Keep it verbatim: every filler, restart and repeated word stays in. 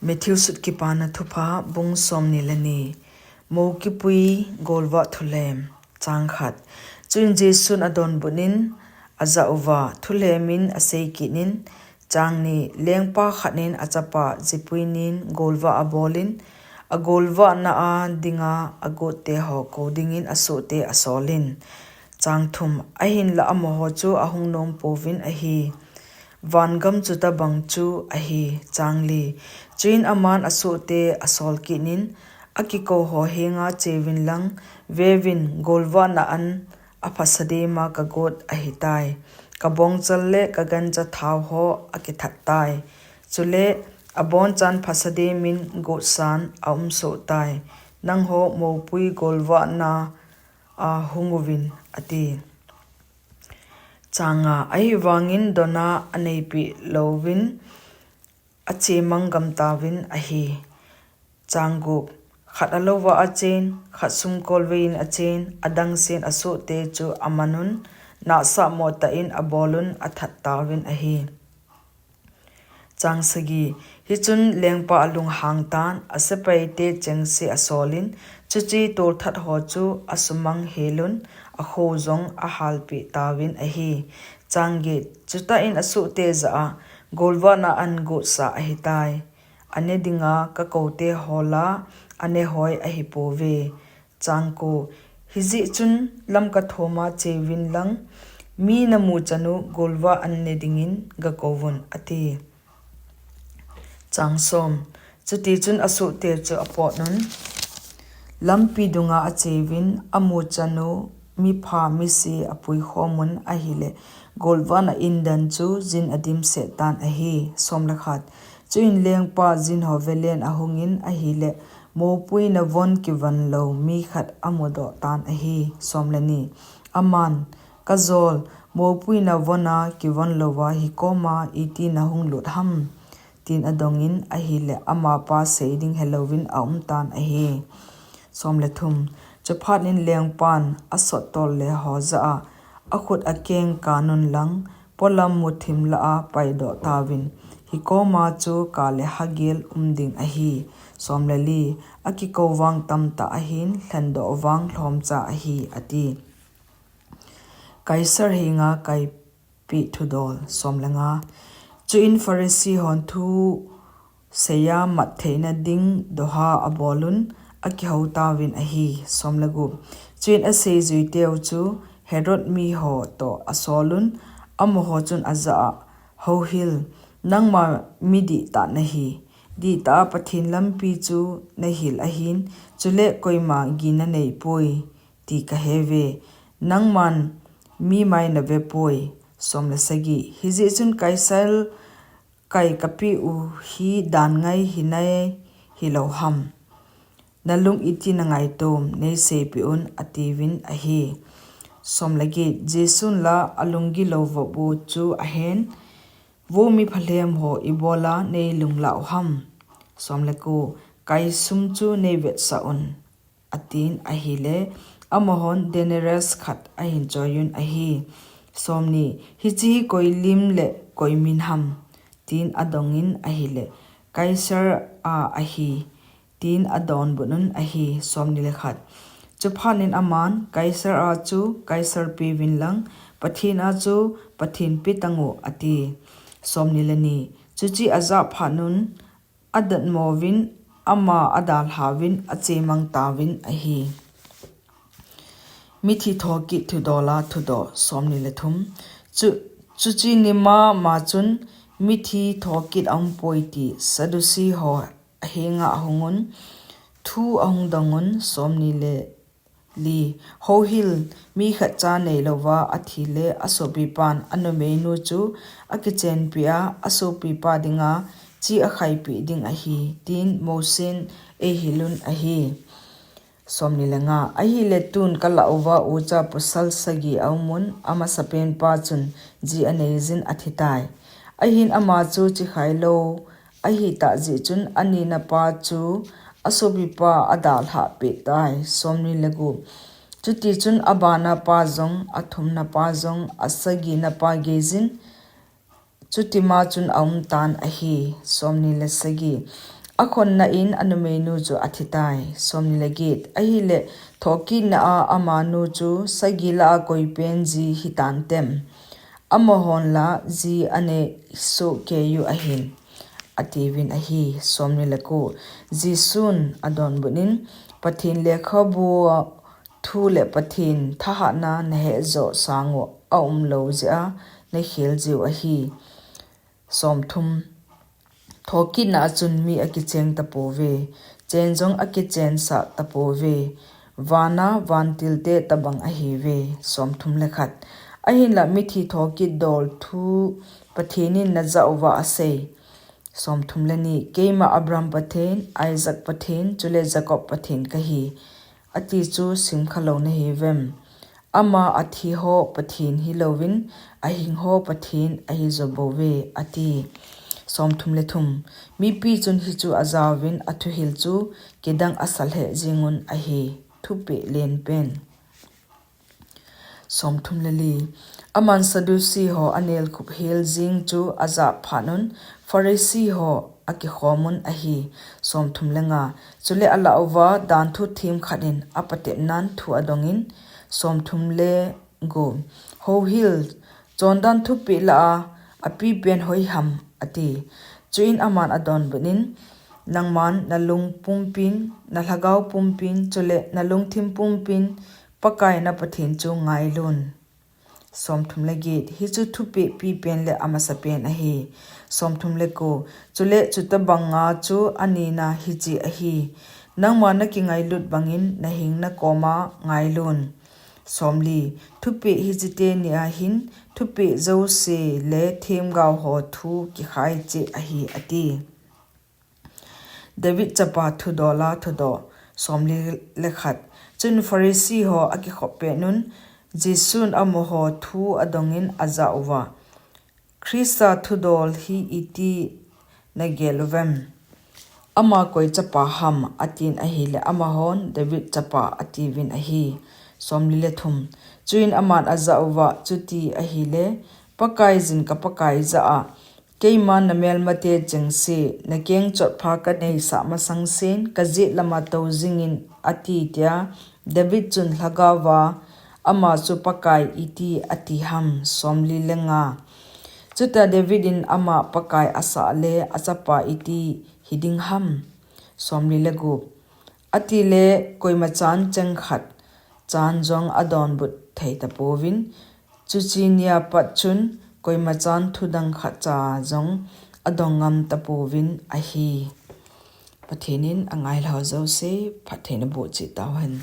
Matthew sut Kipana Thupha, bung somni le ni. Moukipui golvah thulem. Chang khat. Chuin Jesu'n adonbutnin, ajah uva, thulemin asei kitnin, chang ni, lengpa khatnin achapa jipui nin golvah abolin, agolvahna a dinga agotte ho kou dingin asohte asolin. Chang thum. Ahinla amaho chu ahung nom pouvin ahi. Vangam chuta bang chu ahi. Chang li. Chuin aman asohte asol kitnin, akikou ho henga cheuvin lang, veuvin, golvahna an aphasadema kagot ahitai. Kabongchal le kagancha thao ho akithat tai. Chule abonchan phasademin gotsan aumsoh tai. Nangho moupui golvahna a hung uvin, ati. Chang nga. Ahivangin donna aneipi louvin, achemang gam tauvin ahi. Chang gup. Khat alouva achen, khat sumkol veiyin achen, adangsen asohte chu amanun, nahsah moh tah in abolun athat tauvin ahi. Chang sagi. Hichun lengpa alunghang tan, asepaite chengse asolin, chuche tolthat ho chu asumang helun, akho jong ahalpeh tauvin ahi. Chang get. Chutah in asohte jah a, golvahna an gotsa ahitai. Ane dinga kakoute ho la, ane hoi ahipouve. Chang ko. Hijeh chun Lamka thoma cheuvin lang, mi namu chanu golvah an ne dingin gakouvun, ati. Chang som. Chutichun asohte chu apotnun, lampi dunga acheuvin, amu chanu mipha mise apuikhomun ahile, golvahna indan chu jin adimset tan ahi. Som le khat. Chuin lengpa jin ho velen ahungin ahile, moupuina von kivon lou mi khat amudoh tan ahi. Som le ni. Aman, kajol, moupuina vona kivon louva hikoma iti nahung lut ham, tin adongin ahile, amapa sei ding helouvin aumtan ahi. Som le thum. Chuphat in lengpan asottol le ho jah a, akhut akeng kanun lang, polam muthim lah a paidoh tauvin, hikoma chu ka le hagel um ding ahi. Som le li. Akikou vang tamtah ahin, lhendoh vang lhomcha ahi, ati. Kaisar henga kaipeh thudol. Som le nga. Chuin Pharisee hon thu seiya mat theina ding doha abolun, akihou tauvin ahi. Som le gup. Chuin aseijuiteu chu Herod miho toh asolun, amaho chun ajah a, houhil, nangma mi dihtah nahi. Dihtah a Pathen lampi chu nahil ahin, chule koima gina neipoi, ti kaheuve. Nangman mi mai navepoi. Som le sagi. Hijeh chun Kaisar kai kapeh u hi dan ngai hinai hilou ham? Nalung iti nangaitom, neiseipeh un, atiuvin ahi. Som le get. Jesu'n la alunggil lou vop u chu ahen, vo mi phalhem ho, ibola neilunglah u ham? Som le ko. Kaisum chu neivetsah un, atin ahile, amahon denarius khat ahin choiyun ahi. Som ni. Hiche hi koi lim le koi min ham? Tin adongin ahile, Kaisar a ahi, tin adonbutnun ahi. Som ni le khat. Chuphat in aman, Kaisar a chu Kaisar peuvin lang, Pathen a chu Pathen pe tangu, ati. Som ni le ni. Chuche ajah phatnun, adatmouvin, ama adalhauvin, achemang tauvin ahi. Mithi thokit thudola thudoh. Som ni le thum. Chu, chuche ni mama chun mithi thokit aumpoi ti Sadducee ho ahenga ahungun, thu ahung dongun. Som ni le li. Houhil, mi khatcha neilouva athi le asopipan anumeinu chu akichenpi a, asopipa dinga chi akhaipeh ding ahi, tin Mosen eihilun ahi. Som ni le nga. Ahile tun kalah uva ucha pasal sagi aumun, amasapenpa chun ji aneijin athitai. Ahin ama chu chikhailou ahitah jeh chun aninapa chu asopipa adalhah pehtai. Som ni le gup. Chutichun abanapa jong, athumnapa jong, asaginapa geijin, chutima chun aumtan ahi. Som ni le sagi. Akhonna in anumeinu chu athitai. Somni le get. Ahile, thokitna a amanu chu sagi lah a koipen ji hitantem? Amahon la ji anei sohkei u ahin, atiuvin ahi. Somni le ko. Jesun adonbut in, Pathen lekhabu thu le Pathen thahatna nahet joh sang u aumlou jeh a nakhel jiu ahi. Somthum. Thokitna a chun mi akicheng tapouve, chen jong akichensah tapouve, vana vantilte tabang ahiuve. Somthum le khat. Ahinla mithi thokit dol thu Pathen in najah uva asei. Somthum le ni. Keima Abraham Pathen, Isaac Pathen, chule Jacob Pathen kahi, ati chu simkhalou nahiuvem? Ama athiho Pathen hilouvin, ahingho Pathen ahi jobouve, ati. Somthum le thum. Mipi chun hichu ajauvin athuhil chu kidang asalheh jingun ahi. Thupeh lenpen. Somthum le li. Aman Sadducee ho anelkhup hel jing chu ajah phatnun, Pharisee ho akikhomun ahi. Somthum le nga. Chule alah uva danthu themkhat in apatepnan thu adongin, Somthum le gup. Houhil, chondan thupeh lah a apipen hoiham, ati. Chuin aman adonbut in, Nangman nalung pumpin, nalhagao pumpin, chule nalungthim pumpin Pakai na Pathen chu ngailun. Somthum le get. Hichu thupeh pipen le amasapen ahi. Somthum le ko. Chule chutabanga chu anina hiche ahi, Nangma nakingailut bangin nahing nakoma ngailun. Somli. Thupeh hiche teni a hin thupeh jouse le themgao ho thu kikhai cheh ahi, ati. David chapa thudola thudoh. Somli le khat. Chun Pharisee ho akikhop petnun, Jesun amaho thu adongin ajah uva, Christa thudol hi iti nagel uvem? Ama koi chapa ham, atin ahile amahon David chapa atiuvin ahi. Somli le thum. Chuin aman ajah uva, Chuti ahile, Pakaiyin ka Pakai jah a, Keiman namelmate chengse, nakeng chotpha kaneisah masangsen, kajet lama tou jingin, ati, tia David chun lhagaova ama chu Pakai iti ati ham? Somli le nga. Chutia David in ama Pakai asah le achapa iti hiding ham? Somli le gup. Atile koimachan cheng khat chan jong adonbut thei tapouvin, chuche nia pat chun koimachan thudang khatcha jong adong ngam tapouvin ahi. Pathen in angailhao jouse phatthei naboh cheh tauhen.